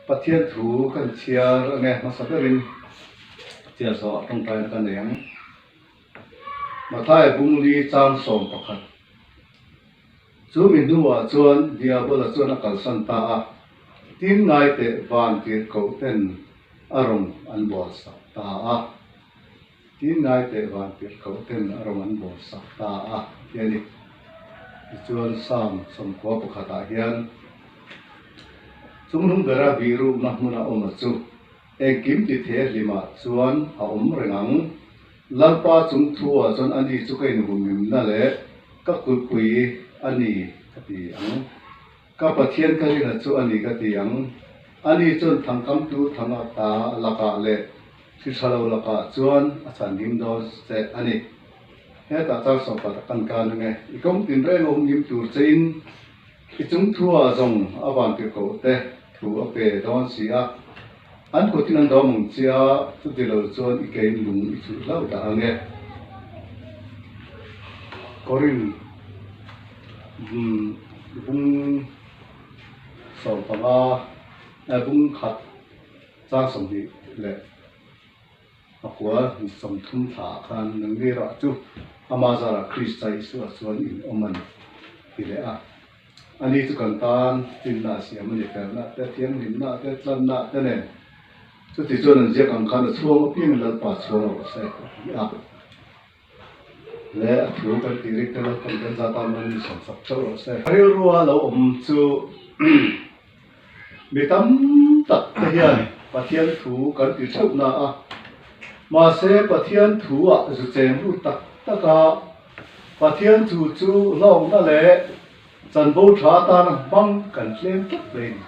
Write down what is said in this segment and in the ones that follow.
Pathian thu kan chhiar ange hmasa berin chhiar zawhah tawngtaina ka nei ang. Mathaia Bungli chang 11. Chu mi hnuah chuan Diabola chuan a kalsan ta a, tin ngaiteh van tirhkoh ten a rawn an bawl sak ta a. Tin ngaiteh van tirhkoh ten a rawn an bawl sak ta a ti a ni. Tichuan Psalm 91 ah hian Chungnung bera bihrukna hmuna awm a chu engkim ti thei a hlimah chuan a awm reng ang. Lalpa chung thu ah chuan ani chu ka inhumhimna leh ka kulhpui a ni ka ti ang. Ka Pathian ka rina chu a ni ka ti ang. Ani chuan thangkamtu thanga ta lakah leh hri tha lo lakah chuan a chhanhim dawn che a ni. Hetah chang sawmpat a kan kan ange. I kawng tinreng a humhim tur chein i chung thu ah zawng a van tirhkoh te thu a pe dawn si a. An kutin an dawm ang chia, chuti lo chuan i kein lung i chhuh hlauh dah ange. Korin bung 15 bung khat chang 29 30 thla ah khan nangni erawh chu ama zarah Krista Isua chuan in awm a ni ti leh a. Ani chu kan tan tinna a siam a ni, felna te, thianghlimna te, tlanna te nen. Chuti chuan an ziak ang khan a chhuang apiangin Lalpa chhuang rawh se a ti a. Le a thu kan tih rik te Lalpan kan zat a man in sawm sak theuh rawh se. Rilrua lo awm chu mi tam tak te hian Pathian thu kan ti theuh na a, mahse Pathian thu ah zu cheng lut tak tak a, Pathian thu chu hlawkna leh chanvo tha atana hmang kan tlem tlat mai a ni.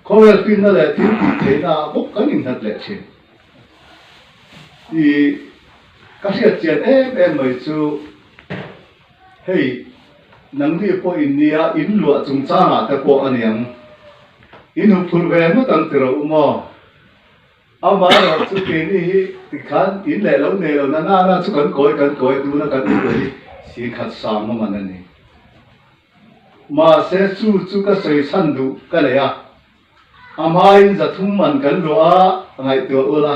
Khawvel finna leh thil tih theihna ah bawk kan innghat leh thin. I ka hriat chian em em mai chu hei nangni pawh in nia in luah chungchangah te pawh a niang. In huphurh ve ngawt ang tiro u maw? Amaherawh chu keini hi tikhan in leh lo nei lo na na na chu kan kawi kan kawi tuna kan inluah hi singkhat sang a man a ni. Mahse chu chu ka sawi chhan duh ka nei a. A hmain 300 man kan luah a ngaihtuah ula.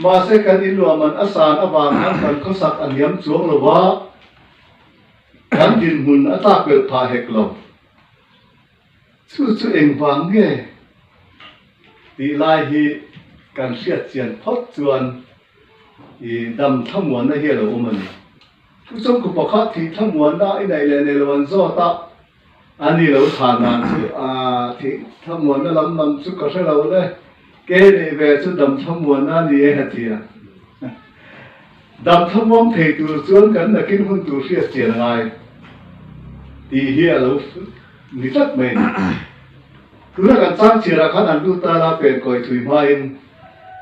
Mahse kan inluah man a san avang khan kan khawsak a hniam chuang lo va, kan dinhmun a tlak belh phah hek lo. Chu chu engvang nge tih lai hi kan hriat chian phawt chuan i dam thlamuanna hi a lo awm a ni. Chu chawngkaw pakhat thih thlamuanna i neih leh nei lo an zawt a. A ni lo chhan dan chu a thih thlamuanna lam lam chu ka hre lo le, ke neih ve chu dam thlamuanna a ni e a ti a. Dam thlamuang thei tur chuan kan nakin hun tur hriat chian a ngai tih hi a lo ni tlat mai a ni. Tuna kan chang chhiarah khan an lut ta la pen kawi thui hmain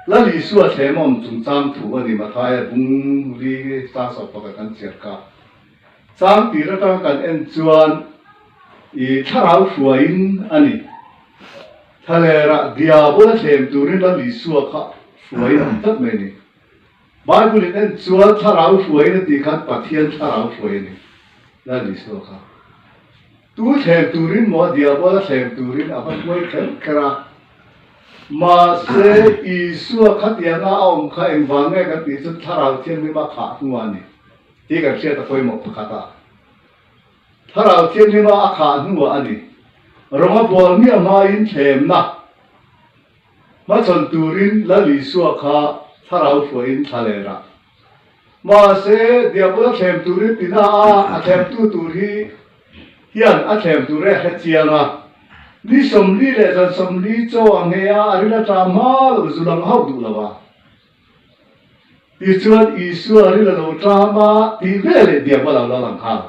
Lal Isua thlem awm chungchang thu a ni Mathaia bung li sang 11 kan chhiar kha. Chang tir atang kan en chuan i thlarau hruaiin a ni. Thlalerah diabol a thlem turin Lal Isua kha hruaiin a awm tlat mai a ni. Bible in en chuan thlarau hruaiin a tih khan Pathian thlarau hruai a ni Lal Isua kha. Tu thlem turin maw diabol a thlem turin a va hruai kher kher a. Mahse Isua khatianga a awm kha engvang nge kan tih chu thlarau thianghlim a khah hnuah a ni. Hi kan hriat a pawimawh pakhat a, Thlarau Thianghlim a a khah hnuah a ni. Rawng a bual miah hmain thlemna hmachhawn turin Lal Isua kha Thlarau hruaiin thla ler a. Mahse, Diabol a thlem turin tina a, a thlemtu tur hi hian a thlem tur e a hre chiang a. Ni 40 leh zan 40 chaw a ngheh a, a ril a ṭam hma lo zu lang hauh duh lo a. Tichuan Isua ril a lo ṭam a tih ve leh diam a lo la lang nghal.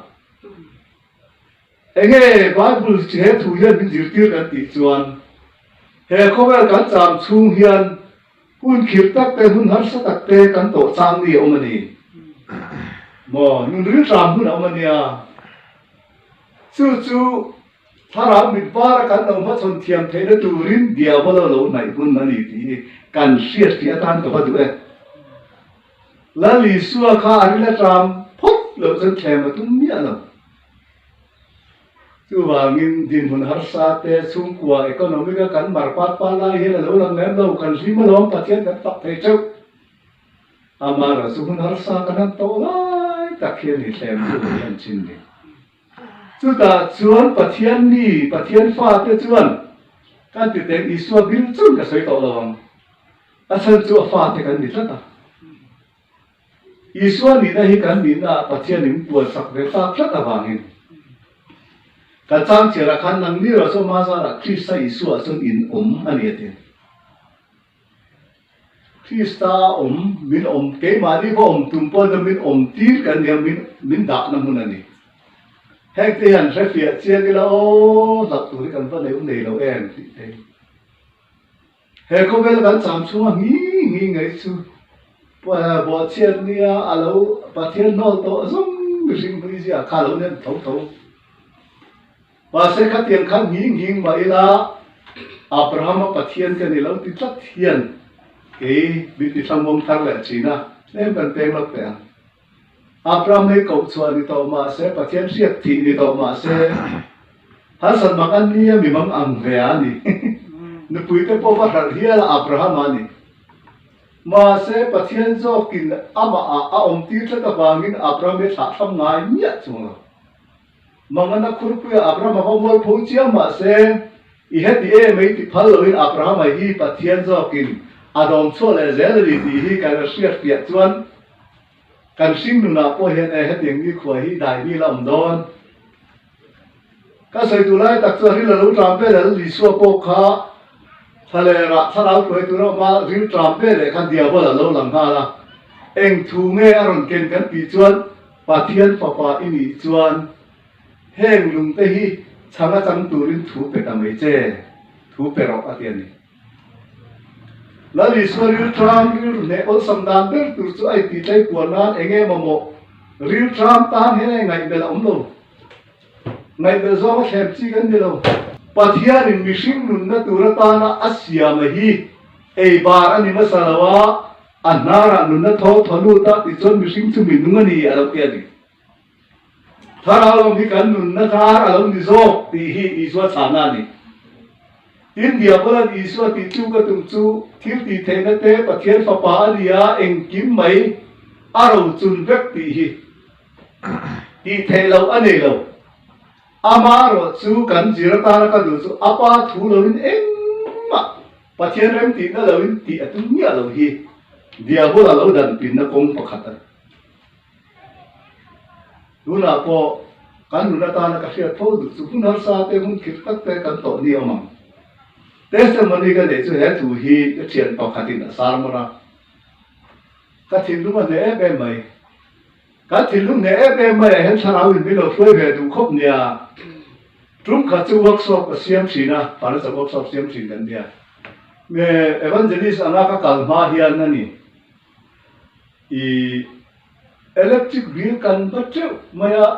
Enge Bible he thu hian min zirtir kan tih chuan he khawvel kan cham chhung hian hun khirh tak te hun harsa tak te kan tawh chang ni a awm a ni maw? Nun ril ṭam hun a awm a nia. Chu chu Thlarau mit vara kan lo hmachhawn thiam theihna turin Diabolo lo hnaih hun a ni tih hi kan hriat tih atan ka va duh e. Lal Isua kha a ril a ṭam phawt loh chuan thlem a tum miah lo. Chuvangin dinhmun harsa te, chhungkua, economic a kan mar pat pat lai hian a lo lang lem lo, kan hlim alawm Pathian kan fak thei teuh. Amaherawh chu hun harsa kan han tawh lai tak hian i thlem chu lo lan thin ni. Chutah chuan Pathian mi, Pathian fate chuan kan ti teng Isua bil chun ka sawi tawh lo ang. A chhan chu a fate kan ni tlat a. Isua nihna hi kan nihna ah Pathian in puansak ve tak tlat avangin kan chang chiarah khan nangni rawh chu ama zarah Krista Isua ah chuan in awm a ni a ti. Krista a awm, min awm, keimahni va awm tum pawh hian min awm tir kan nia, min min dahna hmun a ni. Heng te hian hrefiah chiang ila aw hlauh tur hi kan va nei um nei lo em tih te hi. He khawvel kan cham chhunga nghi nghi ngei chu bawhchhiat nia a lo Pathian hnawl tawh zawng mihring hlui zia kha a lo nem tho tho. Mahse khatiang kha nghi nghing mah ila Abrahama Pathian ka ni lo ti tlat hian kei min ti thlamuang thar leh thin a, tlem kan peng lawk teh ang. Abraham hi koh chhuah ni tawh mahse Pathian hriat thih ni tawh mahse harsat mak an nia mi mang ang ve a ni. Nupui te pawh va hralh hial a Abraham a ni. Mahse Pathian zawkin amah ah a awm tir tlat avangin Abraham hi thlah thlam ngai miah chung lo. Mangana khurpuia Abraham a va mualpho chiang mahse i heti em ei ti phal loin Abraham a hi Pathian zawkin a dawm chhuah leh zel a ni tih hi kan hriat fiah chuan Kan hring nunah pawh hian e hetiang nikhua hi dai bil a awm dawn. Ka sawi duh lai tak chuan ril a lo tram vel a, Isua pawh kha thlalera thlarau hruai tur a awm a, ril tram veleh khan diabol a lo lang nghal a. Eng thu nge a rawn ken kan tih chuan Pathian fapa i nih chuan heng lungte hi chhang a chang turin thu pe ta mai che, thu pe rawh a ti a ni. Lal Isua rilṭam rilru hneh awlsam dan ber tur chu a intihtlei puan nan eng nge mamawh rilṭam tan hian a ngaihbel a awm lo. Ngaihbel zawng a thlem chi kan ni lo. Pathianin mihring nunna tur atana a siama hi ei bar a ni hmasa lo a, a hnarah nunna thaw thaw lut a tichuan mihring chu minung a ni a lo ti a ni. Thlarau lam hi kan nunna kar a lo ni zawk tih hi Isua chhahna a ni. Tin, Diabolan Isua tih chu ka tum chu thil tih theihna te Pathian Fapa a ni a, engkim mai a rochun vek tih hi tih theih loh a nei lo. Amaherawh chu kan zir atana ka duh chu a pa thu loin engmah Pathian remtihna loin tih a tum miah lo hi Diabola lo danpinna kawng pakhat a ni. Tunah pawh kan nun atana ka hriat fo duh chu hun harsa te, hun khirh tak te kan tawh ni awm ang. Testimony ka neih chu he thu hi ka thian pakhatin a sermon a, ka thinlung a hneh em em mai. Kan thinlung hneh em em maiah hian thlarau in min lo hruai ve duh khawp nia. Tum khat chu workshop ka siam thin a, furniture workshop siam thin kan nia. Evangelist anga ka kal hma hian a ni. I electric bill kan va teuh mai a,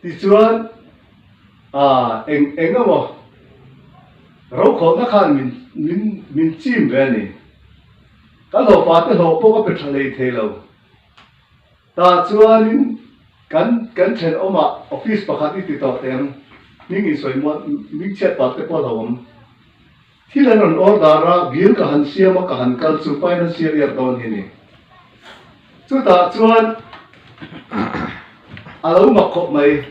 tichuan ah eng eng emaw rokhawlhna khan min min min chim ve a ni. Ka hlawhpa te hlawh pawh ka pe tha hlei thei lo. Tah chuanin kan kan thenawmah office pakhat i ti tawh teh ang, hming insawi mual hming chhiat pah te pawh a hlauhawm. Thil an rawn order a, bill ka han siam a, ka han kal chu financial year dawn hi ni. Chutah chuan a lo mak khawp mai.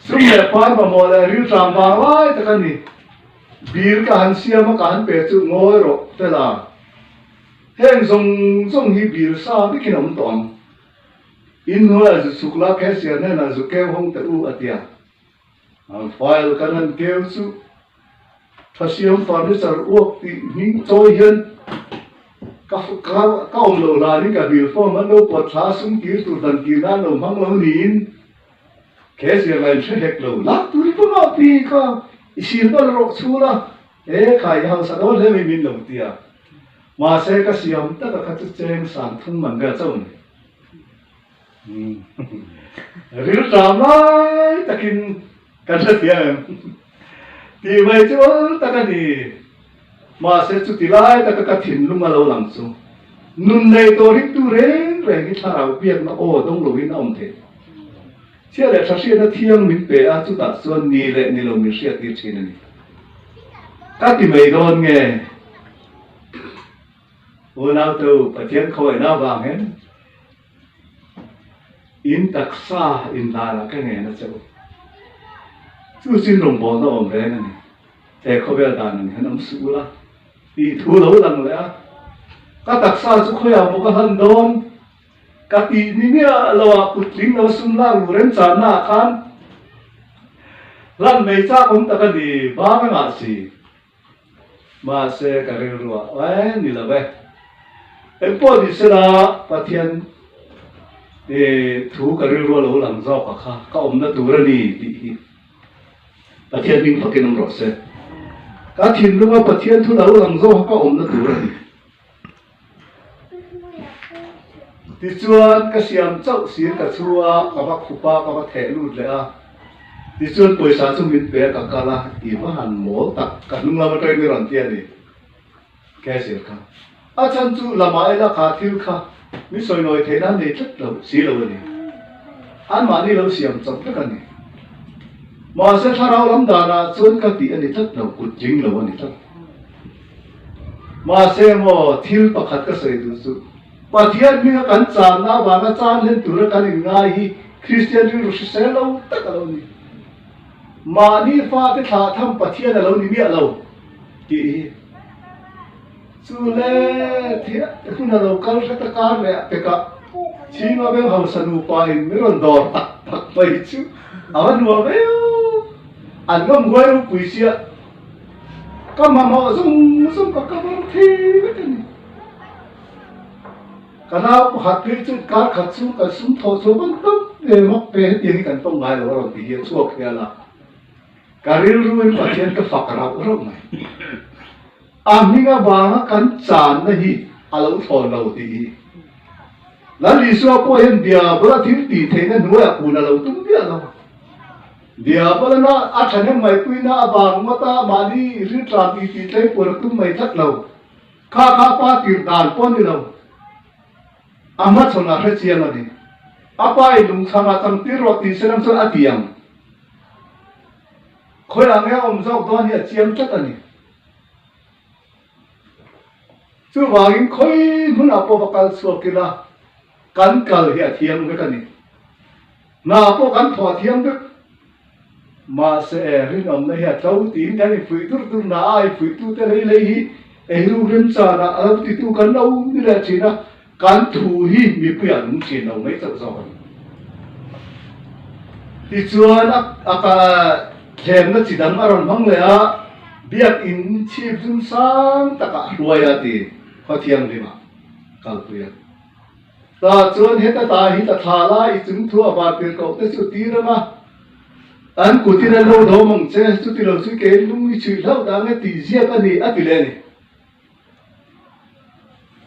Sum leh pai mamawh leh rilṭam vang lai tak a ni. Bill ka han siam a, ka han pe chu ngawi rawh fel a. Heng zawng zawng hi bill sa vekin a awm tawh ang. Inhnuaiah zu chhuk la, cashier hnenah zu keu hawng teh u a ti a. An file kan han keu chu Thasiam furniture uak tih hming chawi hian ka ka ka awm loh hlanin ka bill form an lo pawt thla a sum kir tur dan kir nan lo hmang lo niin cashier la in hre hek lo lak tur i va ngah pi kha i sil bal rawh chhul a he kha i hausa dawn hle mai min lo ti a mahse ka siam taka kha chu cheng san thum man vel chauh a ni. Rilṭam lai takin kan hrethiam em? Tih mai chu awl tak a ni. Mahse chuti lai taka ka thinlung a lo lang chu nun nei tawh ringtu reng reng hi thlarau biakna aw dawng loin a awm thei. Chhia leh tha hriatna thiang min pe a, chutah chuan ni leh ni lo min hriattir thin a ni. Ka ti mai dawn nge? Unaute, Pathian khawaihna avang hian in taksa inhlanah ka ngen a che u. Chu chin rawngbawlna awm reng a ni. He khawvel dan ang hian awm suh ula tih thu lo lang leh a, ka taksa chu khawiah maw ka hlan dawn? Ka tih ni miah lo ah kut tling lo sum lak luh remchanna ah khan hlan mai chak awm tak a ni vang a ngah si. Mahse ka rilru ah eh ni lo e. Engpawh ni sela Pathian thu ka rilru a lo lang zawk a kha ka awmna tur a ni tih hi Pathian hming fakin awm rawh se. Ka thinlunga Pathian thu lo lang zawk a ka awmna tur a ni. Tichuan, ka siam chauh sir ka chhu a, ka va khup a, ka va theh lut leh a. Tichuan pawisa chu min pe a, ka kal a, i va han mawl tak, ka hnung lam atangin i rawn ti a ni, cashier kha. A chhan chu lamah ila kha thil kha min sawi nawi theih nan nei tlat lo si lo a ni. Anmahni lo siam chauh vek a ni. Mahse thlarau lam danah chuan ka tih a ni tlat lo, kut tling lo a ni tlat. Mahse maw thil pakhat ka sawi duh chu, Pathian hminga kan channa avanga chan hlen tura kan inngai hi Kristian rilru hrisel lo tak a lo ni. Mahni fate thlah tham Pathian a lo ni miah lo tih hi chu le hun a lo kal hret a kar leh a pekah Chhingah veng hausa nupa in min rawn dawr tak tak mai chu a va nuam viau. An ngam huai ropui sia. Ka mamawh zawng zawng ka cover thei vek a ni. Ka nau pakhat phei chu kar khat chhung kan sum thawh chhuah ban tam ve mak ve hetiang hi kan tawng ngai lo a rawn ti hi a chhuak hial a. Ka rilruin Pathian ka fak rauh rauh mai. A hming avanga kan channa hi a lo thlawn lo tih hi. Lal Isua pawh hian Diabola thil tih theihna hnuaiah kun a lo tum miah lo. Diabolana a thahnem maipuina avang ngawta mahni riltlam tih tih tlem puan a tum mai tlat lo. Kha kha pa tir dan pawh a ni lo. A hmachhawn a hre chiang a ni. A pa in lungchhangah changtir rawh tih se lam chuan a ti ang. Khawiah nge a awm zawk dawn hi a chiang tlat a ni. Chuvangin khawi hmunah pawh va kal chhuak ila kan kal hi a thiang vek a ni. Hna pawh kan thawh a thiang vek. Mahse e, rinawmna hi a tlo tiin kan infuih dur dur na a, infuihtute lei lei hi eiru remchanah a lo titu kan lo ni leh thin a, kan thu hi mipui ah nung thin lo mai chauh zawk a ni. Tichuan a ka thlemna chi dang a rawn hmang leh a, biakin chhip zum sang takah a hruai a ti Khawthianghlimah kalpui a. Tah chuan heta ta hi ta thla la i chung thu a van tir koh te chu tir ang a, an kutin an lo dawm ang che, chuti lo chu kei lung i chhuih hlauh dah nge tih ziak a ni a ti leh a ni.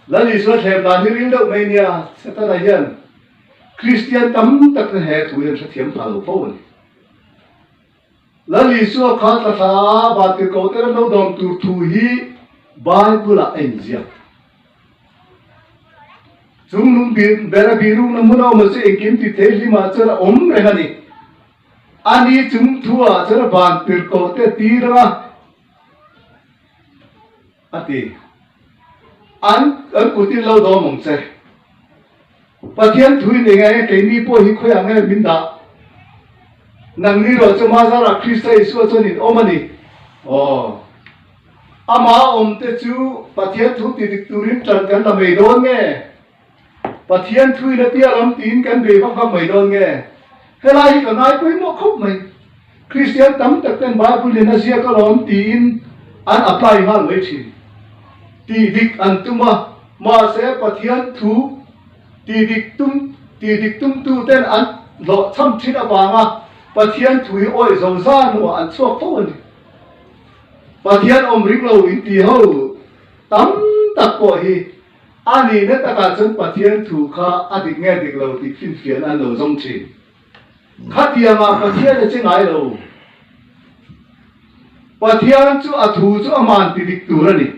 Lal Isua thlem dan hi ril deuh mai nia, Setana hian Kristian tam tak te he thu hian hrethiam pha lo fo a ni. Lal Isua kha tla thla a van tir koh ten an lo dawm tur thu hi Bible ah a inziak. Chung lung ber a bihrukna hmun a awm a chu engkim ti thei hlimah chuan a awm reng a ni. Ani chung thu ah chuan a van tir koh te tir ang a, a ti. An an kutin lo dawm ang che. Pathian thu in eng enge keini pawh hi khawiah nge min dah? Nangni rawh chu Mazarah Krista Isua chuan in awm a ni. Aw. Amah awm te chu Pathian thu ti dik turin ṭan kan la mai dawn nge? Pathian thu in a tia lam tiin kan bei vak vak mai dawn nge? Helai hi ka ngai pawimawh khawp mai. Kristian tam tak ten Bible in a ziak alawm tiin an apply nghal mai thin. Tih dik an tum a, mahse Pathian thu tih dik tum tih dik tumtu ten an hlawhchham thin avanga Pathian thu hi awih zo za hnuah an chhuak fo a ni. Pathian awm ring lo inti ho tam tak pawh hi a nihna takah chuan Pathian thu kha a dik nge dik lo tih finfiahna an lo zawng thin. Khatiangah Pathian a che ngai lo. Pathian chu a thu chu aman ti dik tur a ni.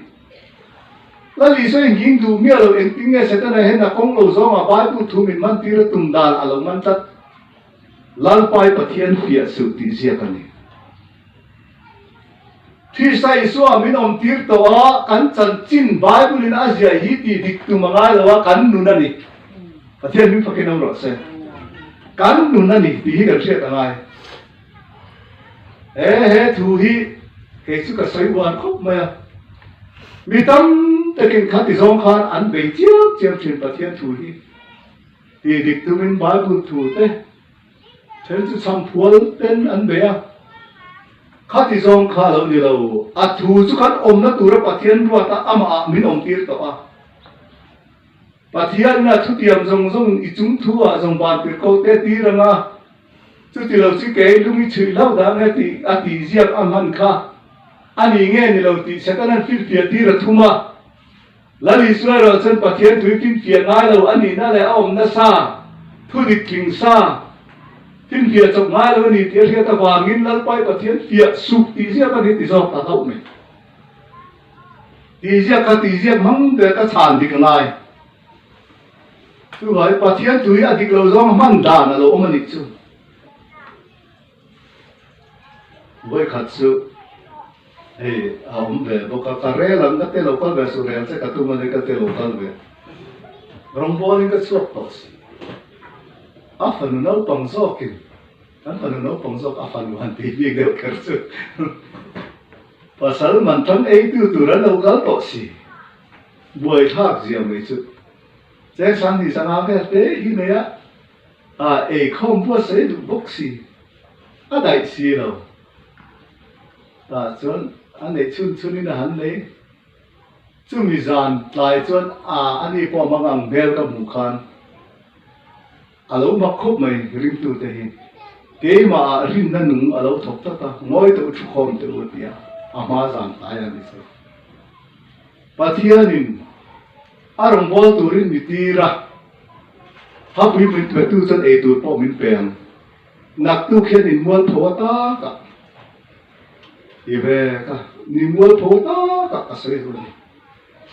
Lal Isua in ging duh miah lo engtin nge Setana hian a kawng lo zawngah Bible thu min man tir a tum dan a lo man tlat. Lalpai Pathian fiah suh tih ziak a ni. Krista Isua min awm tir tawh a, kan chanchin Bible in a ziah hi tih dik tum a ngai lo a, kan nun a ni. Pathian min fakin awm rawh se. Kan nun a ni tih hi kan hriat a ngai. He he thu hi kei chu ka sawi uar khawp mai a. Mi tam takin kha ti zawng khan an bei chiang chiang thin Pathian thu hi. Tih dik tumin Bible thu te then chu chham phual ten an bei a. Khati zawng kha a lo ni lo. A thu chu kan awmna tura Pathian ruat a, amah ah min awm tir tawh a. Pathian a thutiam zawng zawng i chung thu ah zawng van tir ko te tir ang a, chuti lo chu kei lung i chhuih hlauh dah nge tih a tih ziak a hman kha a ni nge ni lo tih Satan an finfiah tir a thum a. Lal Isua erawh chuan Pathian tui finfiah ngai lo a nihna leh a awm nasa, thu dik tling sa, finfiah chawp ngai lo a ni tih a hriat avangin Lalpai Pathian fiah suk tih ziak a ni ti zawk ta hlauh mai. Tih ziak kha tih ziak hmang ber ka chhan dik a ngai. Chuvangin Pathian tui a dik lo zawng hman dan a lo awm a nih chu. Vawikhat chu hei a awm ve bawk a, ka rel ang ka te lo kal ve suh rel che ka tum a ni ka te lo kal ve. Rawngbawlin ka chhuak tawh si. A fanu naupang zawkin, kan fanu naupang zawk a fanu han tih bik deuh kher chu pasal man tang eitu tur an lo kal tawh si. Buaithlak zia mai chu. Cheng sang hnih sanga vel te hi nei a. A eikhawm buatsaih duh bawk si, a daih si lo. Tah chuan a neih chhun chhunin a han nei. Chumi zan tlai chuan a ani pawh mang ang hmel ka hmuh khan a lo mak khawp mai ringtute hi. Keimah ah rinna nung a lo thawk tlat a, ngawi teh u thukhawm teh u a ti a, a hma zan tlai a ni chu. Pathianin a rawngbâwl tûrin mi tîr a, hapui min petu chuan ei tûr pawh min pe ang. Naktuk hian in mualpho a tâkah ti ve ka, ni mualpho tâkah ka sawi duh a ni.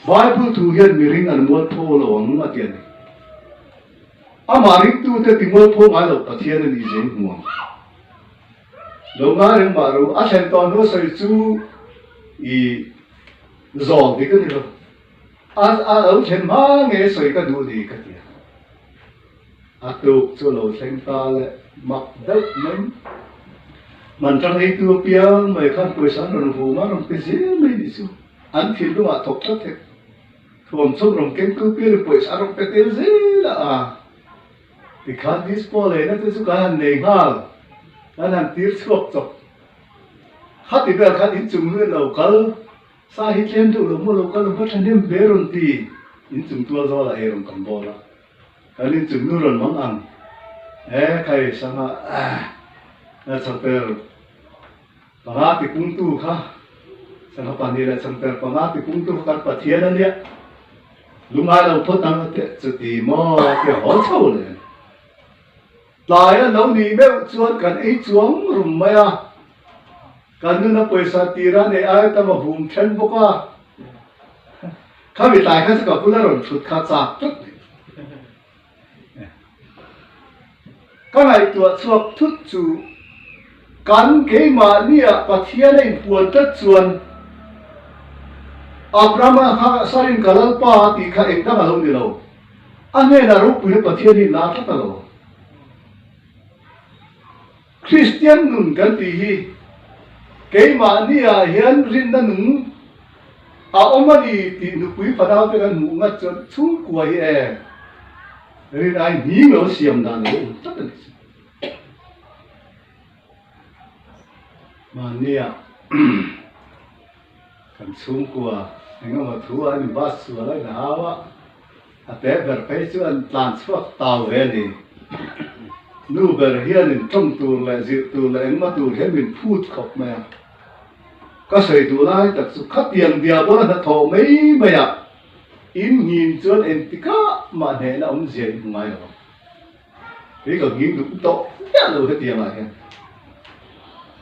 Bible thu hian miring an mualpho lo ang a ti a ni. Amah ringtute ti mualpho ngai lo Pathian a nih zia in hmu ang. Lo ngai reng mah ru, a thlen tawh hnu sawi chu i zawng dik a ni lo. A a lo thlen hma nge sawi ka duh ni ka ti a. A tuk chu lo thleng ta le mak deuh mai. Man tang eitu apiang mai khan pawisa an rawn hum a, rawn pe zel mai nih chu. An thinlungah thawk tlat hek. Thuam chawp rawn kengtu piangin pawisa a rawn pe tel zel a. Tikhan disco leina te chu kan han nei nghal, kan han tir chhuak chawp. Khati vel khan inchung luin lo kal, sa hi tlem deuh lo maw lo kal va thahnem ve rawn ti, inchung tual zawlah ei rawn kan bawl a, kan inchung nu rawn mang ang e khai sanga eh changper panga tipungtu kha sangha pahnih leh changper panga tipungtu kha kan Pathian a nia. Lungai lo phawt ang a teh chuti maw tia haw chho leh a ni. Tlai a lo nih meuh chuan kan ei chuang rum mai a, kan nuna pawisa tira nei ai tam a hum then bawk a, khami tlai kha chu ka bula rawn thut kha chak tlat mai. Ka ngaihtuah chhuak thut chu kan keimahnia Pathian a inpuan tlat chuan Abrahama kha sarin ka Lalpa a tih kha engdang a lo ni lo. A hnenah ropuina Pathian hi la tlat a lo. Kristian nun kan tih hi keimahniah hian rinna nung a awm a ni tih nupui fanaute kan hmuh ngat chuan chhungkua hi e rin ai hning lo siam dan a lo awm tlat a ni. Mahnia kan chhungkua engemaw thu an inbas sual a inhau a, A te ber phei chu an tlan chhuak tau ve a ni. Nu ber hianin tawng tur leh zirh tur leh engmah tur hian min phut khawp mai a. Ka sawi duh lai tak chu khatiang diabawla hnathawh mai maiah in nghin chuan engtikah mah hnehna awmzia in hmu ngai lo ang. Kei ka nghing duh tawh miah lo hetiangah hian.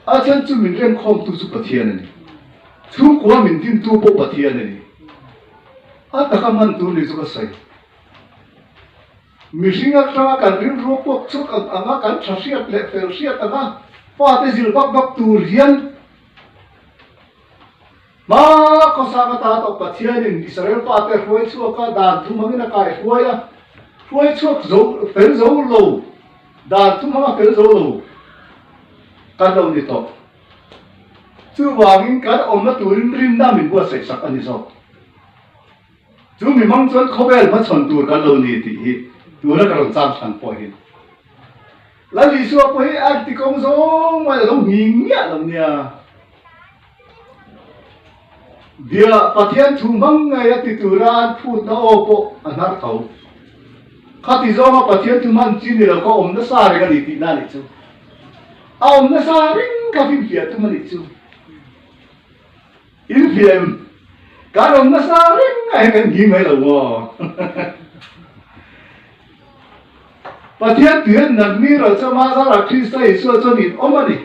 A chhan chu min remkhawmtu chu Pathian a ni. Chhungkua min dintu pawh Pathian a ni. A taka hman tur ni chu ka sawi. Mihring atanga kan rilru a puak chhuak ang anga kan tha hriat leh fel hriat anga fate zil vak vak tur hian hma khawsang ata tawh Pathianin Israel fate hruai chhuak a, dan thum hmangin a kai hruai a, hruai chhuak zo fel zo lo, dan thum hmanga fel zo lo kan lo ni tawh. Chuvangin kan awmna turin rinna min buatsaih sak a ni zawk. Chu mi hmang chuan khawvel hmachhawn tur kan lo ni tih hi tuna ka rawn chang hran pawh hi Lal Isua pawh hi a ti kawng zawng mai a lo nghing miah lo nia. Bia Pathian thu hmang ngei a ti tura an phutna aw pawh a hnar tho. Khati zawnga Pathian thu hman chi ni lo kha awm nasa reng a ni tihna a nih chu. A awm nasa reng kha finfiah tum a nih chu. Infiam kan awm nasa reng a heng kan nghing mai lo maw? Pathian tuian nangni rawh chu ama zarah Krista Isua chuan in awm a ni.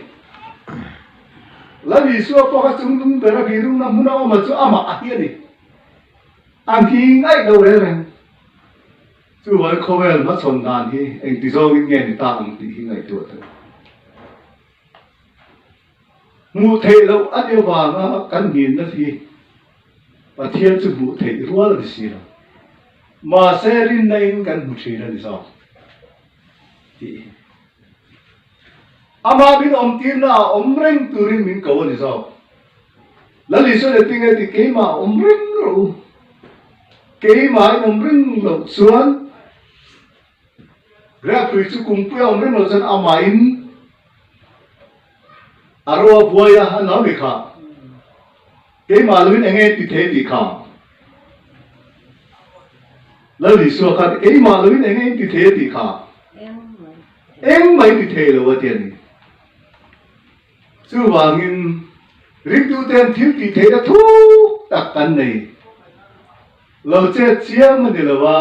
Lal Isua pawh kha chungnung bera birungna hmuna awm a chu amah a hi a ni. A nghing aih lo reng reng. Chuvangin khawvel hmachhawn dan hi engti zawngin nge ni ta ang tih hi ngaihtuah teh. Hmuh theih loh a ni avanga kan nginna hi Pathian chu hmuh theih rual a ni si lo. Mahse rinna in kan hmu thin a ni zawk tih hi. Amah min awm tirna ah awm reng turin min ko a ni zawk. Lal Isua leh tinge tih keimah ah awm reng rawh u. Keimah in awm reng loh chuan Riakpui chu kungpui a awm reng lo chuan amahin a ro a buai a, a nau ni kha. Keimah loin eng nge ti thei tih kha. Lal Isua khan keimah loin eng nge ti thei a tih kha. Eng mai ti thei lo a ti a ni. Chuvangin ringtuten thil tih theihna thuk tak kan nei. Lo chet chiam a ni lo a,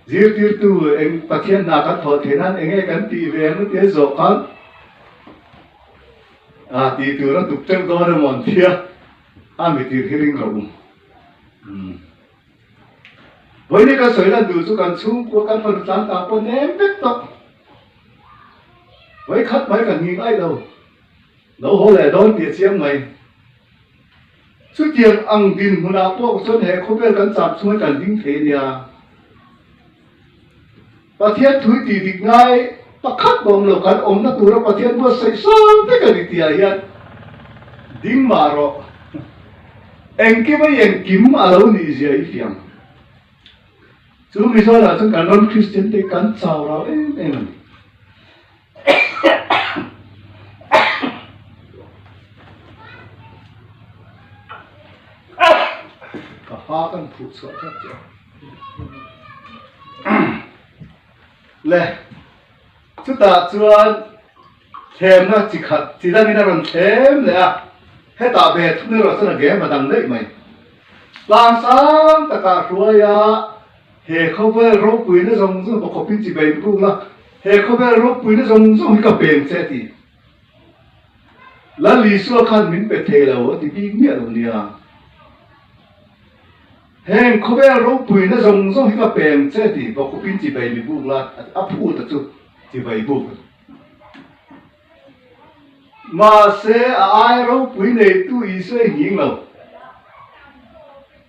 zirtirtu eng Pathian hna kan thawh theih nan eng nge kan tih ve ang tia zawh khan a tih tur a tuk teuh dawn emaw an tia a mi tir hi ring lo um. Vawiin kan sawi lan duh chu kan chhungkua kan fanu tlan ta pawh nem vek tawh. Vawikhat mai kan nghing aih lo. Lo haw leh dawn tih a chiang mai. Chutiang ang dinhmunah pawh chuan he khawvel kan cham chhunga kan ding thei a nia. Pathian thui tih dik ngai pakhat pawh awm lo, kan awmna tura Pathian buatsaih sang vek a ni tihah hian ding mah rawh. Engkim a engkim a lo nih zia i fiam. Chu Mizoramah chuan kan ram Kristian te kan chau rau em em a ni. Ka ha kan phuh chhuah tlat che a. Le chutah chuan thlemna chi khat chi dangin a rawn thlem leh a, hetah ve thung erawh chuan a game a dang daih mai. Tlang sang takah hruai a. He khawvel ropuina zawng zawng ka khawpin chi bei buk la, he khawvel ropuina zawng zawng hi ka peng che a ti. Lal Isua khan min pe thei lo a ti bik miah lo nia. Heng khawvel ropuina zawng zawng hi ka peng che a ti, va khawpin chi bei mi buk la, a phut a chu chi bei buk a ti. Mahse, a ai ropui neitu Isua i nghing lo.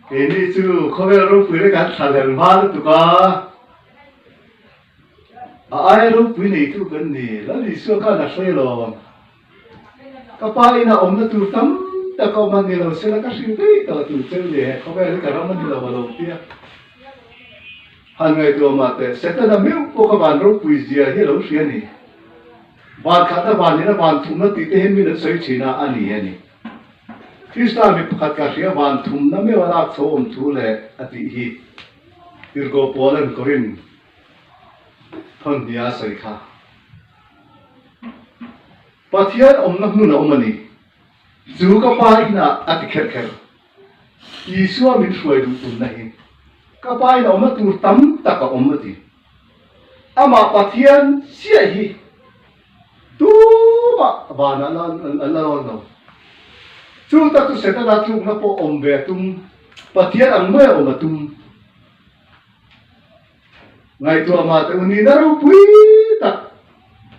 Keini chu khawvel ropui le kan thlahlel hma lutuk a, a ai ropui neitu kan ni. Lal Isua khan a hre lo. Ka pa inah awmna tur tam tak a awm a ni lo, sela ka hrilh daih tawh tur cheu ni he khawvel hi ka ram a ni lo a lo ti a. Han ngaihtuah mah teh, Setana meuh pawh ka van ropui zia hi a lo hria a ni. Van khatna van nihna van thumna tih te hi min an sawi thin a, a ni a ni. Krista mi pakhat ka hria van thumna meuh a lak chho awm thu leh a tih hi Tirhkoh Paula'n Korin thawn hnia a sawi kha. Pathian awmna hmun a awm a ni. Chu ka pa inah a ti kher kher. Isua min hruai duh tumna hi ka pa in a awmna tur tam tak a awm a ti. Amah Pathian chiah hi tumah vanah an la rawn lo. Chu tak chu Setana tlukna pawh awm ve a tum, Pathian ang mai a awm a tum. Ngaihtuah mah teh u nihna ropui tak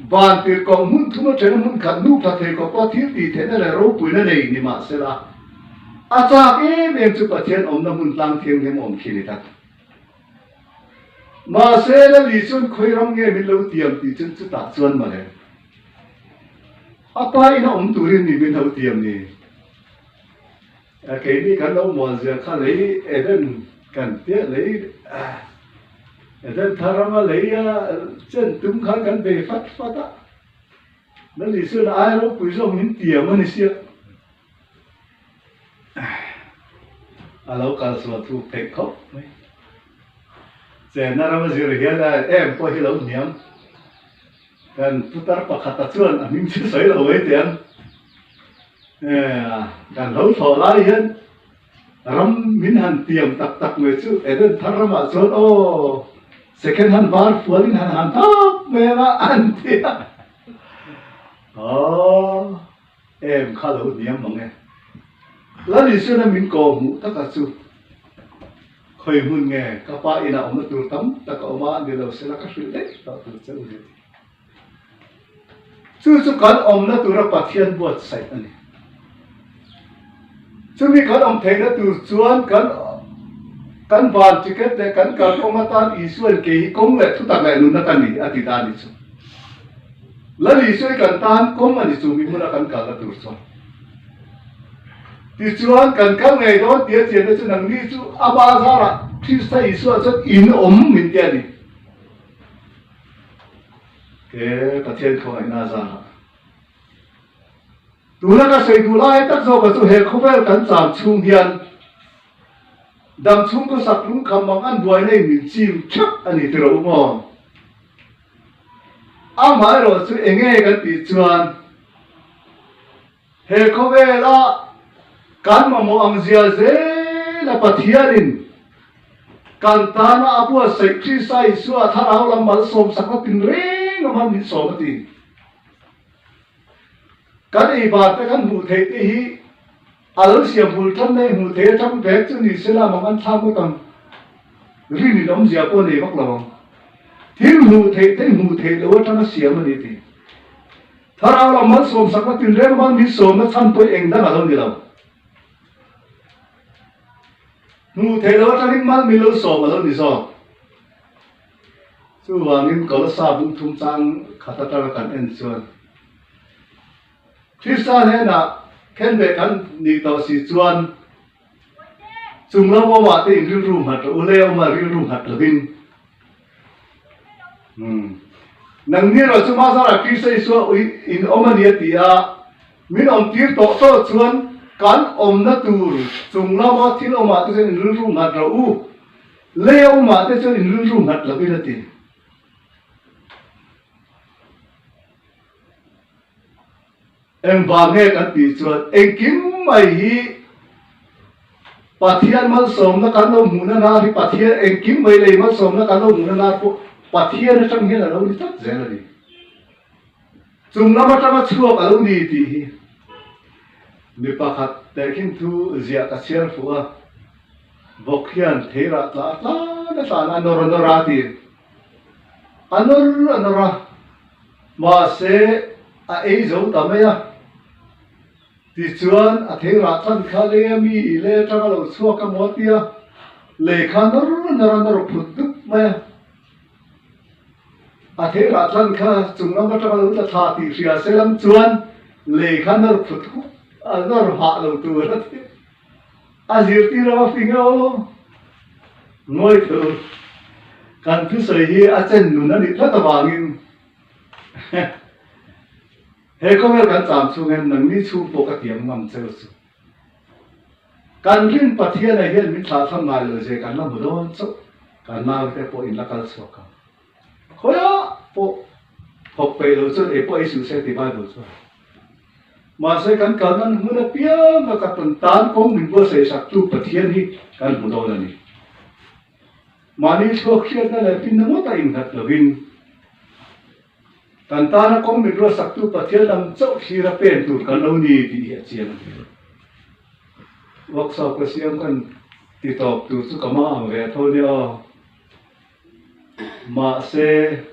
van tirhkoh hmun thum atanga hmun khat nu thla thei khawpa thil tih theihna leh ropuina nei ni mah sela, a chak em em chu Pathian awmna hmun tlang thianghlim awm khi ni tak. Mahse, Lali chuan khawi ram nge min lo tiam tih chuan chutah chuan mawle. A pa ina awm turin mi min lo tiam ni. Keini kan lo muan zia kha lei Eden kan tia lei Eden thar rama lei a chen tum khan kan bei fat fat a. Lali chuan ai ropui zawk min tiam a ni sia. A lo kal sual thuk theih khawp mai. Chenna rama zir hian a em pawh hi lo hniam. Kan putar pakhata chuan a hming chu sawi lo mai teh ang. Kan lo thlawh lai hian ram min han tiam tak tak mai chu Eden thar ramah chuan aw second hand var fualin han han tap mai ang a an ti a. Aw. Em kha lo hniam mang e. Lal Isuana min ko hmuh taka chu khawi hmun nge ka pa inah awmna tur tam tak a awm a, ni lo sela ka hrilh daih tawh tur che u ni a ti. Chu chu kan awmna tura Pathian buatsaih a ni. Chumi kan awm theihna tur chuan kan kan van ticket leh kan kalkawng atan Isuain kei hi kawng leh thutak leh nunna ka ni a ti ta a ni chu. Lal Isua hi kan tan kawng a ni chu mi hmuna kan kalna tur chuan. Tichuan kan kal ngei dawn tia chianna chu nangni chu ama zarah Krista Isua chuan in awm min ti a ni. Ke Pathian khawngaihna zarah. Tuna ka sawi duh lai tak zawkah chu he khawvel kan cham chhung hian dam chhung khawsak lungkham mang an buaina in min chim theuh a ni tiraw u maw? Amaherawh chu enge kan tih chuan he khawvela kan mamawh ang zia zela Pathianin kan tana a buatsaih Krista Isua thlarau lam malsawmsakna tinreng awm han min sawm a ti. Kan ei bar te kan hmuh theih te hi a lo siam bul tan mai hmuh theih atang vek chu ni sela mang an thlang ngawt ang. Rin in awmzia pawh nei vak lo ang. Thil hmuh theih te hmuh theih loh atanga siam a ni ti. Thlarau lam malsawm sakna tinreng mal min sawmna chhan pawh eng dang a lo ni lo. Hmuh theih loh atangin mal min lo sawm a lo ni zawk. Chuvangin Kolosa bung thum chang khat atanga kan en chuan Krista hnenah khenbeh kan nih tawh si chuan chung lam awmah te in rilru nghat rawh u, lei awmah rilru nghat lovin nangni erawh chu Mazara Krista Isua in awm a ni a ti a, min awm tir tawh tawh chuan kan awmna tur chung lama thil awmah te chuan in rilru nghat rawh u. Lei a awmah te chuan in rilru nghat lovin a ti. Engvang nge kan tih chuan engkim mai hi Pathian malsawmna kan lo hmuhna nar hi Pathian engkim mai lei malsawmna kan lo hmuhna nar pawh Pathian atang hian a lo ni tlat zel a ni. Chung lam atanga chhuak a lo ni tih hi mi pakhat tehkhin thu ziah ka chhiar fuh a, vawk hian theirah tla a tlan a tlan a nawr a nawr a ti. A nawr a nawr a, mahse a ei zo ta mai a. Tichuan a theirah tlan kha lei a mi i lei atanga lo chhuak a maw a tia, lei kha nawr a nawr a nawr phut dup mai a. A theirah tlan kha chung lam atanga lo tla thla tih hria se lam chuan lei kha nawr phut hup a nawr hah lo tur a ti. A zirtir a va fing e aw. Ngawi thu kan thusawi hi a chen nun a nih tlat avangin he khawvel kan cham chhung hian nangni chhung pawh ka tiam ngam cheu chu. Kan rin Pathianah hian min thlah thlam ngai lo zia kan la hmu dawn chauh, kan naute pawh in la kal chhuak ang. Khawiah pawh thawk peih lo chuan ei pawh ei suh se ti Bible chuan. Mahse kan kal nan hmun apiang a ka tan tan kawng min buatsaih sak tu Pathian hi kan hmu dawn a ni. Mahni thluak hriatna leh finna ngawt a innghat lovin, Kan tana kawng min ruatsaktu Pathian lam chauh thlira pen tur kan lo ni tih hi a chiang a ni. Workshop ka siam kan ti tawp tur chu ka hma ang ve a tho nia aw. Mahse,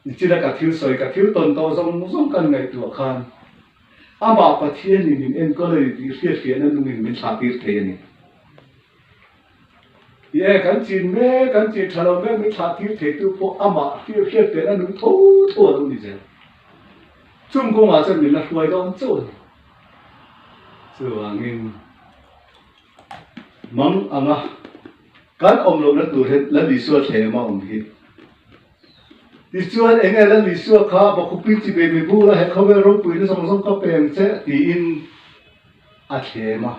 nichina ka thil sawi, ka thil tawn tawh zawng zawng kan ngaihtuah khan amah Pathianin min enkawl a ni tih hriatfiahna nungin min thlah tir thei a ni. Ie, kan chin mek, kan chin tha lo mek min thlah tir theitu pawh amah hriatfiahna nung tho tho a lo ni zel. Chung kawngah chuan min la hruai dawn chauh a ni. Chuvangin mang anga kan awm lohna tur hian Lal Isua thlem a awm hi. Tichuan enge Lal Isua kha Bakhupui chibei mi bula he khawvel ropuina zawng zawng ka peng che tiin a thlem a.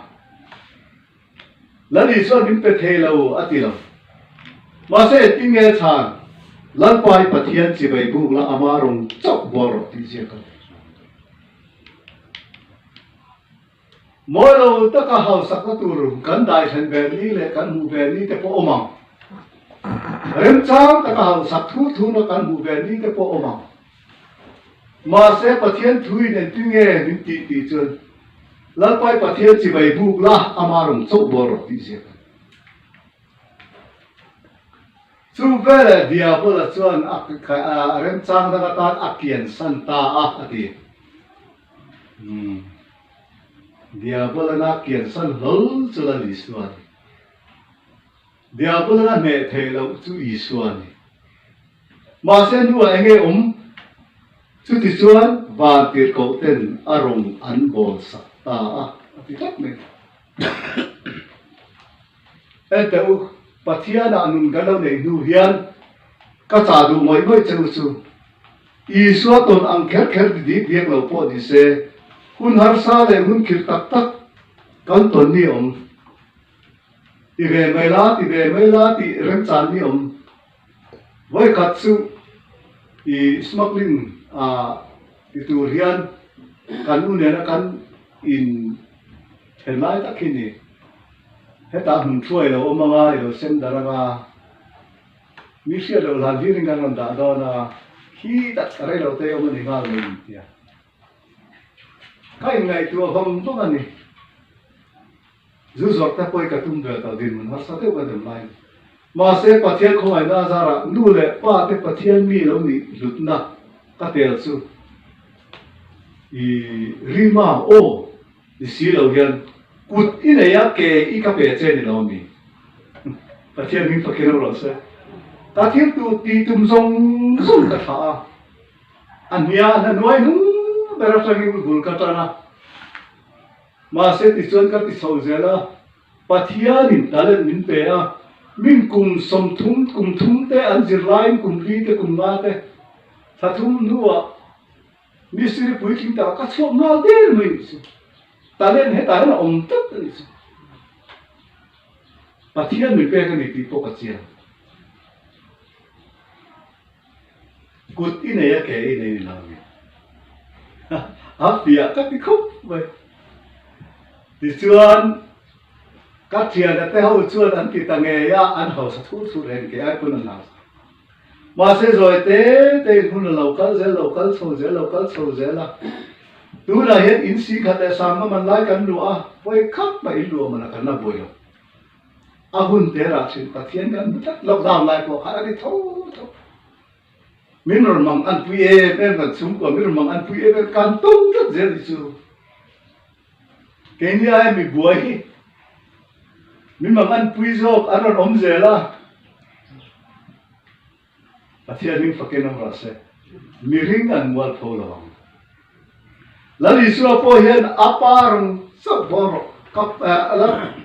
Lal Isua min pe thei lo a ti lo. Mahse engtin nge chhan Lalpa i Pathian chibei buk la ama rawn chauh bual rawh tih ziak a. Mawi lo taka hausakna tur kan daihlen ve ni leh kan hmuh ve ni te pawh awm ang. Remchang taka hausak thur thurna kan hmuh ve ni te pawh awm ang. Mahse Pathian thuin engtin nge min tih tih chuan Lalpai Pathian chibai buk la ama rawn chauh bual rawh tih ziak a ni. Chu veleh Diabola chuan a remchang dang atan a kiansan ta a, a ti. Umm. Diabolan a kiansan hlawl chu Lal Isua a ni. Diabolan a hneh theih loh chu Isua a ni. Mahse hnuah eng nge awm? Chutichuan vantirhkoh ten a rawn an bawl sak ta a, a ti tlat mai. Enteh u, Pathianah nun kan lo neih hnu hian ka chah duh ngawih ngawih che u chu. Isua tawn ang kher kher ti dik biak lo pawh ni se, hun harsa leh hun khirh tak tak kan tawn ni awm. Ti ve mai la, ti ve mai la tih remchan ni awm. Vawikhat chu i smuggling ah ti tur hian kan u nena kan in then lai tak hi ni. Hetah hmun thuai lo awm anga i lo sem darh anga. Mi hriat loh hlan hlir in kan rawn dah dawn a, khi tak rei lo te awm a ni nghal mai in tia. Ka inngaihtuah vang vang a ni. Zu zawrh te pawh hi ka tum vel tawh dinhmun harsa deuh ka dem lai. Mahse Pathian khawngaihna a zarah nu leh pa te Pathian mi lo nih hlutna ka tel chu i rima aw Ni si lo hian kut i nei a, ke i ka pe che ni lo a mi? Pathian hming fakin a rawh se. Ka thil tu tih tum zawng zawng ka thlah a, a hnia hna hnuai hnung ber atangin bul ka tan a. Mahse tichuan ka ti chho zel a, Pathianin talent min pe a, min kum 30, kum thum te an zir laiin kum li te kum nga te thla thum hnuah Mistiri puitling takah ka chhuak nghal der mai nih chu. Talent hetah hian a awm tlat a nih chu. Pathian min pek a ni tih pawh ka chiang. Kut i nei a ke i nei ni lo ni. A fiah ka ti khawp mai. Tichuan ka thiana te ho chuan an ti ta ngei a, an hausa thur thur reng ke ai pawn an hausa. Mahse zawi te te in hun a lo kal zel, lo kal chho zel, lo kal chho zel a. Tunah hian in si khat leh sangma man lai kan luah a, vawi khat mah in luah man a kan la buai lo. A hun te rah thin Pathian kan hmu tlat, lockdown lai pawh khan a ni tho tho. Min rawn mang an pui em em kan chhungkua min rawn mang an pui em em kan tum tlat zel ni chu. Keini aia mi buai hi min mang an pui zawk an rawn awm zel a, Pathian hming fakin awm rawh se, mihring an mual pho lo ang. Lal Isua pawh hian a pa rawn chauh bawl rawh, ka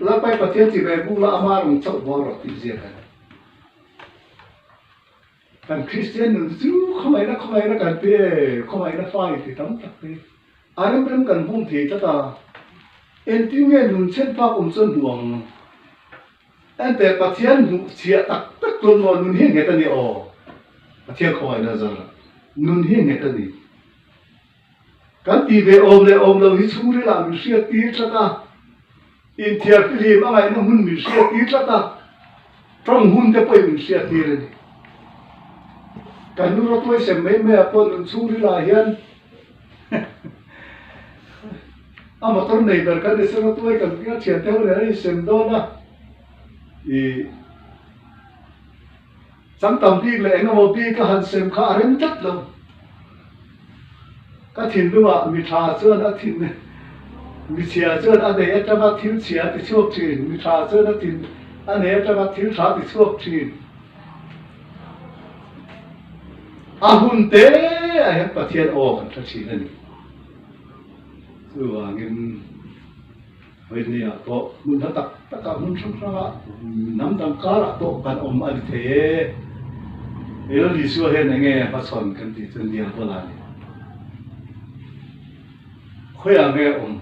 Lalpai Pathian chi ve bula ama rawn chauh bawl rawh tih ziak a ni. Kan Kristian nun chu khawngaihna khawngaihna kan ti e, khawngaihna fa inti tam tak te. A rem rem kan hmawm thei tlat a, engtin nge nun chhen phak awm chuan hmuh ang? Enteh Pathian hmuh chhiah tak tak chuan maw nun hi nghet a ni aw? Pathian khawngaihna zar nun hi nghet a ni. Kan tih ve awm leh awm lo hi chhungril ah min hriat tir tlat a, inthiar fihlim a ngaihna hmun min hriat tir tlat a, tawng hun te pawhin min hriat tir a ni. Kan nu rawtuai sem mai mai ah pawh nun chhungril ah hian A motor nei ber kan ni se rawtuai kan hming a thian te ho nen an insem dawn a, ih. Chang tam bik leh eng emaw bik a han sem kha a rem tlat lo. Ka thinlungah mi tha chuan a thin mi chhia chuan a nei atanga thil chhia a ti chhuak thin, mi tha chuan a thin a nei atanga thil tha a ti chhuak thin. A hun te ah hian Pathian aw kan hre thin a ni. Chuvangin. Vawinia pawh hmun hla tak takah hmun hrang hrangah hnam dang karah pawh kan awm a ni thei e. Lal Isua hian eng nge hmachhawn kan tih chu nia pawh la ni. Khawiah nge awm?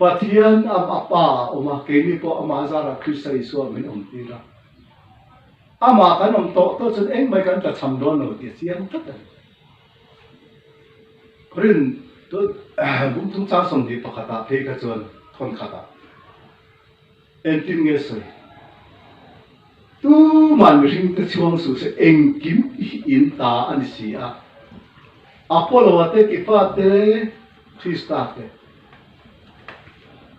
Pathian a Pa a awm a, keini pawh amah zarah Krista Isua min awm tir a. Amah kan awm tawh tawh chuan engmah kan tlachham dawn lo tih a chiang tlat a ni. Rin Bumthung chang 21 ah phei kha chuan thawn khatah engtin nge sawi? Tuman mihring te chhuang suh se engkim hi in ta a ni si a, Apollo-a te, Kefa te, Krista te,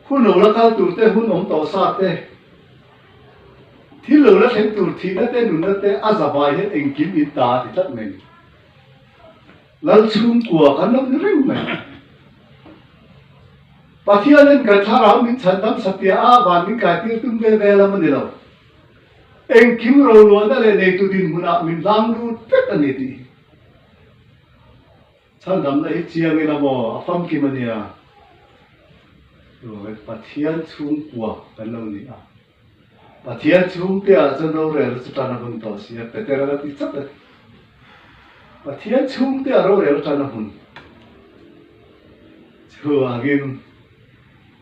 hun lo la kal tur te, hun awm tawh sa te, thil lo la thleng tur thihna te, nunna te a zavai hian engkim in ta a ti tlat mai a ni. Lal chhungkua kan lo ni reng mai. Pathianin kan thlarau min chhandam satliah a, van min kai tir tum ve ve lam a ni lo. Engkim roluahna leh neitu dinhmunah min hlang lut vek a ni tih hi. Chhandamna hi chiang ila maw, a famkim a nia. Pathian chhungkua kan lo ni a. Pathian chhungte ah chuan rorel chu tan a hun tawh si a, Petera la ti chat a ni. Pathian chhungte ah rorel tan a hun. Chuvangin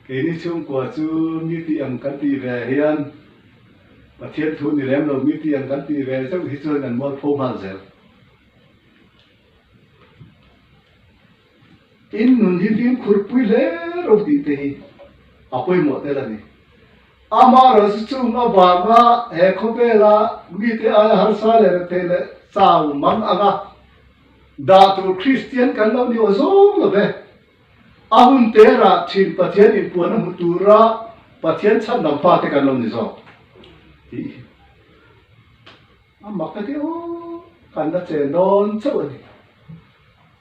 keini chhungkua chu mi tih ang kan tih ve hian Pathian thu ni lem lo mi tih ang kan tih ve zeuh hi chuan kan mualpho nghal zel. In nun hi fimkhur pui hle ro tih te hi a pawimawh tel a ni. Amaherawhchu chung avanga he khawvela mite aia harsa leh rethei leh chau mang anga dah tur Kristian kan lo ni aw zawng lo ve. A hun te rah thin Pathian inpuan a hmu tura Pathian chhandam fate kan lo ni zawk tih hi. A mak a ti aw, kan la chen dawn chauh a ni.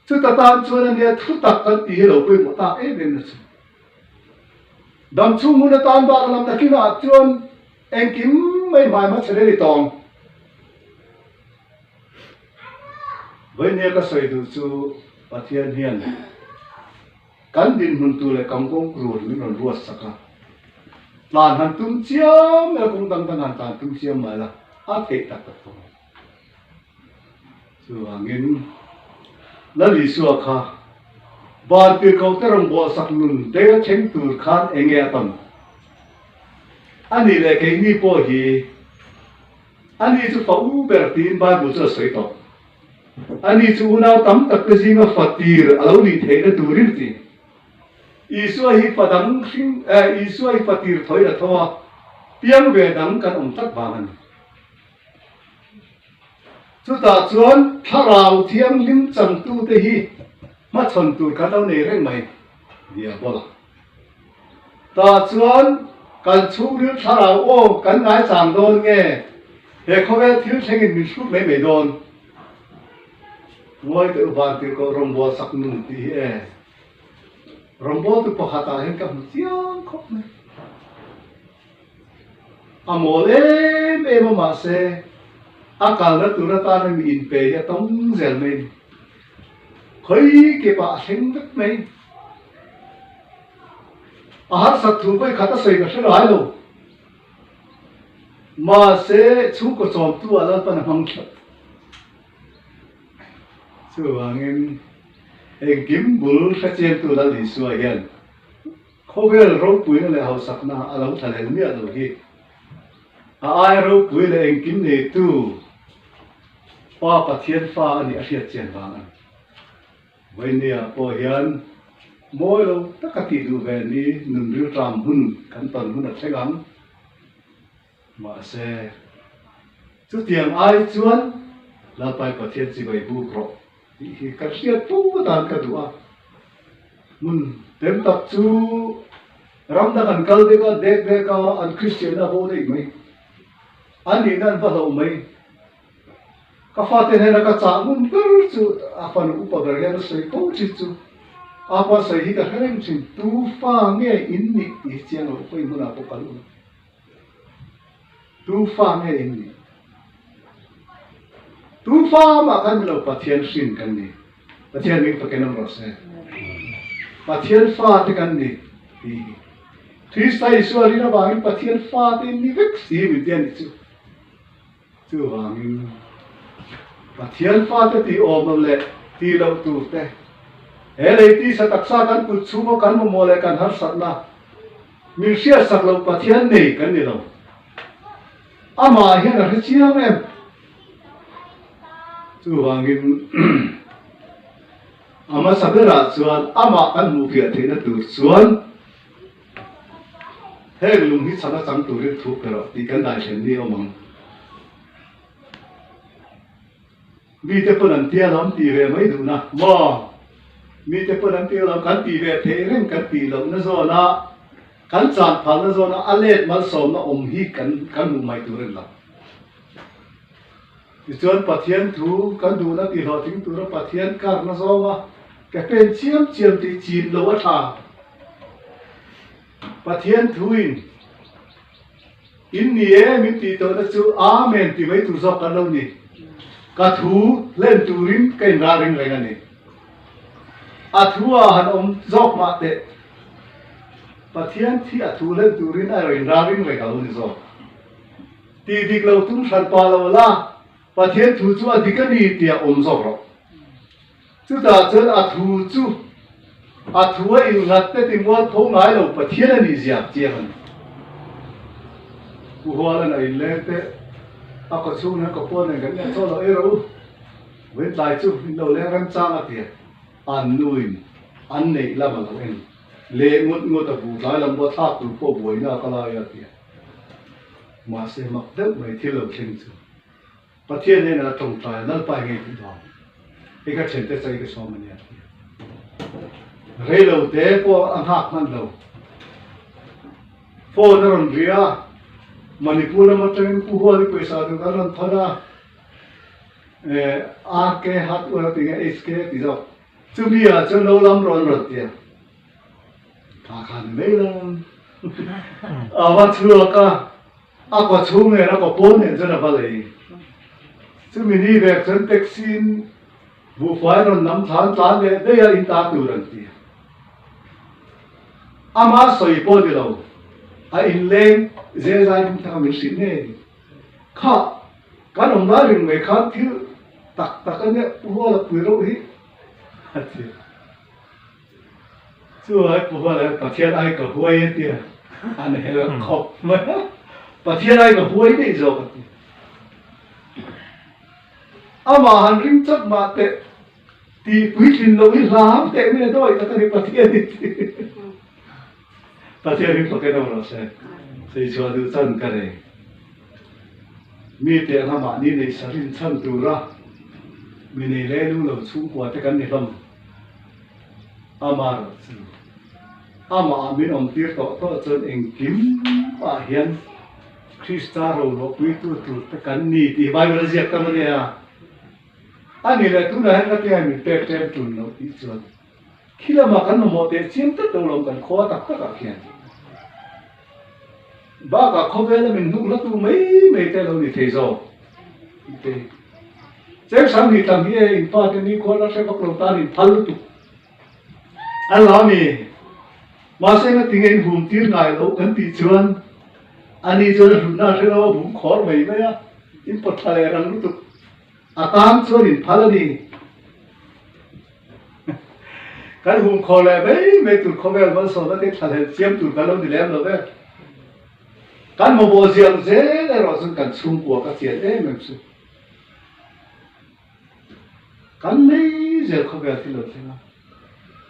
Chuta tan chuan a nia thu tak kan tih hi lo pawimawh tak em em na chu. Dam chhung hun atan bak lam nakinah chuan engkim mai hmai hmachhe rei tawng. Vawinia ka sawi duh chu Pathian hian Kan dinhmun tur leh kan kawng rul min rawn ruat sak a, tlan han tum chiam ila kawng dang dang han tlan tum chiam mah ila a theih tak tak tawh lo. Chuvangin Lal Isua kha vantirhkohte rawngbawlh sak nun deng a thleng tur khan eng nge a tawn? Ani leh keini pawh hi ani chu fa u ber tiin Bible chu a sawi tawh. Ani chu unau tam tak te zinga fa tir a lo nih theihna turin ti. Isua hi fa dang hring eh Isua hi fa tir thawi a tho a, piang ve dang kan awm tlat vang a ni. Chutah chuan Thlarau Thianghlim changtute hi hmachhawn tur kan lo nei reng mai, Diabola. Tah chuan kan chhungril thlarau aw kan ngaichang dawn nge he khawvel thil thlengin min hrut mai mai dawn? Ngawi teh u Vantirhkoh rawngbâwl sak nun tih hi e. Rawngbâwltu pakhatah hian ka hmu chiang khawp mai. A mawl em em a mahse a kalna tur atana mi inpe hi a tawng zel mai a ni. Khawi kepah a thleng vek mai. A harsat thu vawi khat a sawi ka hre ngai lo. Mahse chhungkaw chawmtu ah Lalpan a hmang thlap. Chuvangin engkim bul hrechiangtu Lal Isua hian Khawvel ropuina leh hausakna a lo thlalel miah lo hi a aia ropui leh engkim neitu Pa Pathian fa a nih a hriat chian vang a ni. Vawinia pawh hian mawi lo taka tih duh ve ni nun rilṭam hun kan tawn hun a thleng ang. Mahse, chutiang ai chuan Lalpai Pathian chibai buk rawh. Tih hi ka hriat fo atan ka duh a, hmun tem tak chu ram dang an kal dek a, dek dek a, an Kristianna a bo daih mai, an nihna an va hlauh mai. Ka fate hnena ka chah ngun ber chu a fanu upa ber hian a sawi fo thin chu, Apa sawi hi ka hre reng thin, tu fa nge in nih tih hi chiang loh khawi hmunah pawh kal ula. Tu fa nge in nih? Tu fa mah kan ni lo, Pathian hrin kan ni. Pathian ming fakin awm rawh se. Pathian fa te kan ni tih hi. Krista Isua rin avangin Pathian fa te in ni vek si min ti a nih chu. Chuvangin Pathian fate tih awm lo leh tih loh tur te, he lei tisa taksa kan kut chhunga kan mamawh leh kan harsatna min hriatsak loh Pathian nei kan ni lo. Amah hian a hre chiang em? Chuvangin a hmasa berah chuan amah kan hmuhfiah theihna tur chuan Heng lung hi chhan a chang turin thu pe rawh tih kan daihlen ni awm ang. Mite pawn an tia lam tih ve mai duhna maw? Mite pawn an tia lam kan tih ve theih reng kan tih lohna zawna kan chan phalna zawna a let malsawmna awm hi kan kan hmuh mai tur a ni lo. Tichuan Pathian thu kan duhna tihhlawhtling tura Pathian karna zawnga ke pen chiam chiam tih chin lo a tha. Pathian thuin in ni e min tih tawhna chu Amen ti mai tur zawk kan lo ni. Ka thu hlen turin ka inralring reng a ni. A thu ah han awm zawk mah teh. Pathian thi a thu hlen turin a inralring reng a lo ni zawk. Tih dik lo tum hran pah lo la, Pathian thu chu a dik a ni tih a awm zawk rawh. Chutah chuan a thu chu a thu a innghat te ti mual tho ngai lo Pathian a nih zia chiang a ni. Pu Hualan a inleng teh a kaw chhung nen kaw pawn nen kan inah chaw lo ei rawh u, vawiin tlai chu in lo leng remchang a ti a, an nuin an neih lam a lo en leh ngut ngut a, buh tlai lam pawh thlak tur pawh buaina a ka lai a ti a. Mahse mak deuh mai thil lo thleng chu Pathian hnenah a tawngtai a, Lalpa i ngei tih dawn, i ka thiante chai ka sawm a nia ti a. Rei lo te pawh a nghak hman lo. Phone a rawn ri a, Manipur lam atangin Pu Huali pawisa tur kan rawn thawn a, RK hat ura ti nge HK a ti zawk. Chumi ah chuan lo lam rawn rawn ti a. Tha kha ni mai lo. A va chhuak a, a kaw chhung nen a kaw pawn nen chuan a va lei. Chumi ni vek chuan taxi in buhfai rawn lam thlan tlan leh daih a in ta tur an ti. Ama sawi pawh ni lo, a inleng zezai hming thanga min hrilh ngei. Kha, kan awm lai ring mai khan thil tak tak a nia Pu Huala pui reuh hi a ti. Chu ai Pu Huala hian Pathian ai ka huai a tia, an hel khawp mai a, Pathian ai ka huai daih zawk a ti. Amah han ring chak mah teh tih puitlin loh hi hlam teh mai a dawi tak a ni Pathian hi ti. Pathian hi fak en awm rawh se. Chei chhuah duh chan ka nei. Mi teh anga mahni neih sa rin chhan tura mi nei leh lu lo chhungkua te kan ni hlawm. Amaherawh chu amah ah min awm tir tawh tawh chuan engkim ah hian Krista roluahpuitu tur te kan ni tih Bible a ziak tam a nia. A ni leh tunah hian ka tia min pek tlem tun loh tih chuan khi lamah kan mamawh teh chiam tlat lo lawm kan khua tak tak ah khian. Bakah khawvela min hnuk hlatu mai mai te lo ni thei zawk tih te hi. Cheng sang hnih tam hi e in pa te nikhua la hre vak lo tan in phal lutuk an lo a ni. Mahse na tinge in hum tir ngai loh kan tih chuan ani chuan a hlutna a hre lo a hum khawr mai mai a, in pawt thla leh rang lutuk a tan chuan in phal a ni. Kan hum khawr leh mai mai tur khawvel malsawmna te thla hlel chiam tur kan lo ni lem lo ve. Kan mamawh ziang zel erawh chuan kan chhungkua ka chian em em chu. Kan nei zel khawvel thil lo thleng a.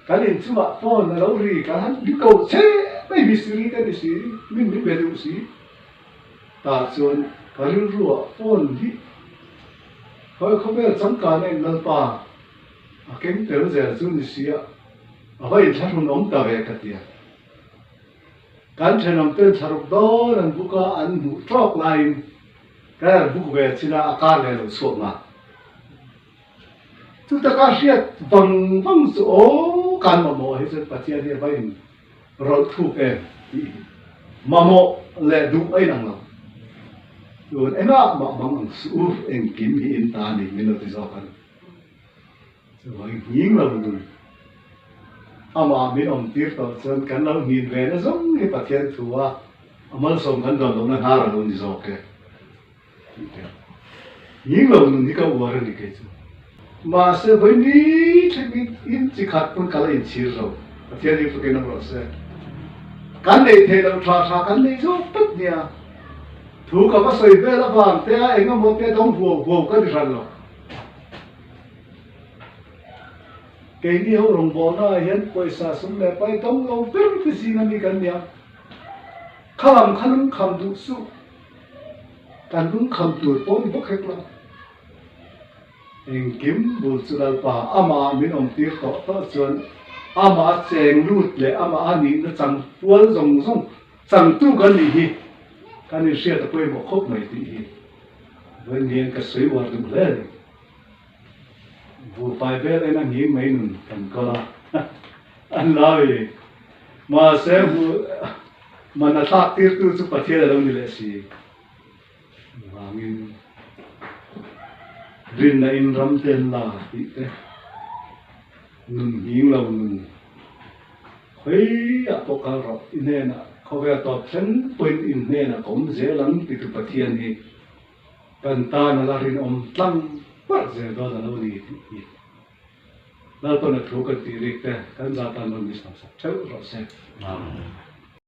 Kan inchungah phone a lo ri kan han ni ko che mai mistiri ka ni si, min min be duh si. Tah chuan ka rilruah phone hi khawi khawvel changkan a in Lalpa a keng tel zel chu ni sia a va inthlahrun awm ta ve ka ti a. Kan thenawm ten thlaruk dawn an buk a, an hmuh tawk laiin ka han buk ve chin a, a kar leh lo chhuak nghal. Chu taka hriat vang vang chu aw kan mamawh hi chuan Pathian hi a va in rawlh thuk em tih hi mamawh leh duh a inang lo. Chuan engah mah mang ang suh u, engkim hi in ta a ni min lo ti zawk a ni. Chuvangin nghing lo nun amah min awm tir tawh chuan kan lo nghin ve na zawng hi Pathian thu a a malsawm kan dawn lohna hnar a lo ni zawk e tih te. Nghing lo nun hi ka uar a ni kei chu. Mahse vawi ni thleng in chi khat pawn ka la inchhir lo. Pathian hi fakin awm rawh se. Kan neih theih loh tha tha kan nei zawk tlat nia. Thu ka va sawi vel avang te a eng emaw te dawng huau huau ka ni hran lo. Keini ho rawngbawlna ah hian pawisa sum leh pai dawng lo ber te zing ami kan nia. Kha lam kha lungkham duh suh. Kan lungkham tur pawh ni bawk hek lo. Engkim bul chu Lalpa amah min awm tir tawh tawh chuan amah cheng lut leh amah a nihna chang pual zawng zawng changtu kan nih hi kan inhriat a pawimawh khawp mai tih hi vawiin hian ka sawi uar duh hle a ni. Buhfai vel en a nghing mai nun kan kawl a, an lo i. Mahse hmuh man a thlak tirtu chu Pathian a lo ni leh si. Vangin rinna in ram te an la tih te, nun nghing lo nun khawiah pawh kal rawh, i hnenah khawvel tawp thleng pawhin in hnenah ka awm zel ang titu Pathian hi Kan tan a la rinawm tlang parh zel dawn a lo ni tih hi Lalpawn a thu kan tih rik te kan zah tan rawn ni sam sak theuh rawh se. Amen.